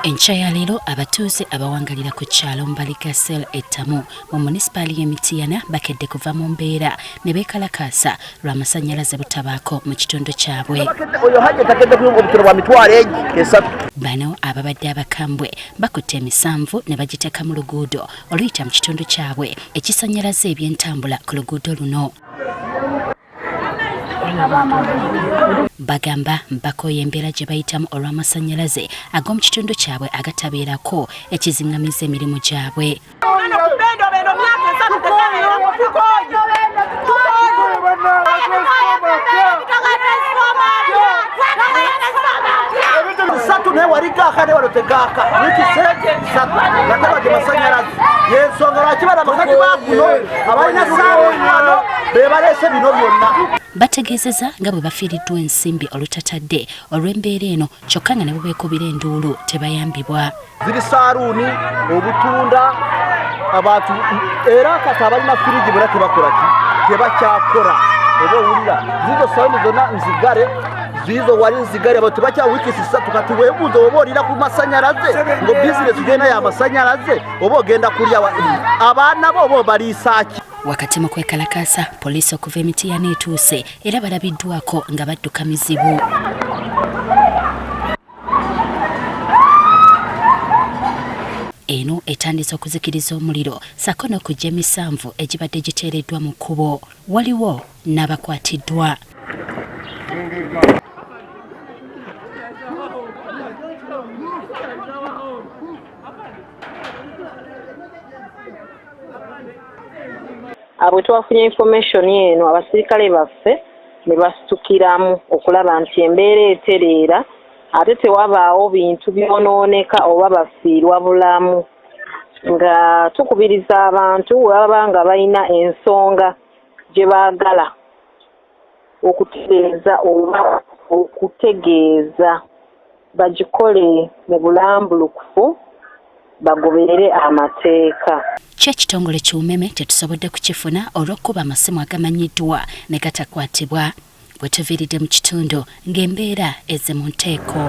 Enkya ya leero abatuuze abawangalira ku kyalo Mbaliga Cell Ettamu mu munisipaali y'e Mityana bakedde kuva mu mbeera ne beekalakaasa lwa masannyalaze butabaako mu kitundu kyabwe. Bano ababadde abakambwe bakutte emisanvu ne bagiteeka mu luguudo oluyita mu kitundu kyabwe ekisannyalaza ebyentambula ku luguudo luno. Bagamba bakooye embeera gye bayitamu olw'amasannyalaze ag'omu kitundu kyabwe agatabeerako ekizing'amiza emirimu gyabwe. Satu naye wali gaaka ne wano tegaaka wiki satu nga tabadde masanyalaze yensonga lwaki bano abakazi bakuno abalina saawa wano be baleese bino byonna. Bategeezeza nga bwe bafiiriddwa ensimbi olutatadde olw'embeera eno kyokka nga ne bwe beekubira enduulu tebayambibwa. Ziri saaluuni obutunda abantu era kati abalina firigi bona tebakola ki tebakyakora oba owulira zizo saluuni zonna nzigale zizo wali nzigale abantu tebakya wiiki ssatu kati weebuuza oba olira ku masanyalaze ngo bizinesi genda ya masanyalaze oba ogenda kulya abaana bo oba obaliisa ki. Wakati mu kwekalakaasa, poliisi okuva e Mityana etuuse era balabiddwako nga badduka mizibu. Eno etandise okuzikiriza omuliro ssaako n'okuggya emisanvu egibadde giteereddwa mu kkubo. Waliwo n'abakwatiddwa. Bwe twafunye information eno abasirikale baffe ne basitukiramu okulaba nti embeera etereera ate tewabaawo bintu byonooneka oba bafiirwa bulamu nga tukubiriza abantu bwe baba nga balina ensonga gye baagala okutereeza oba okutegeeza bagikole mu bulambulukufu bagoberere amateeka. Kyo ekitongole ki Umeme tetusobodde kukifuna olw'okukuba amasimu agamanyiddwa ne gatakwatibwa. We tuviiridde mu kitundu ng'embeera ezze mu nteeko.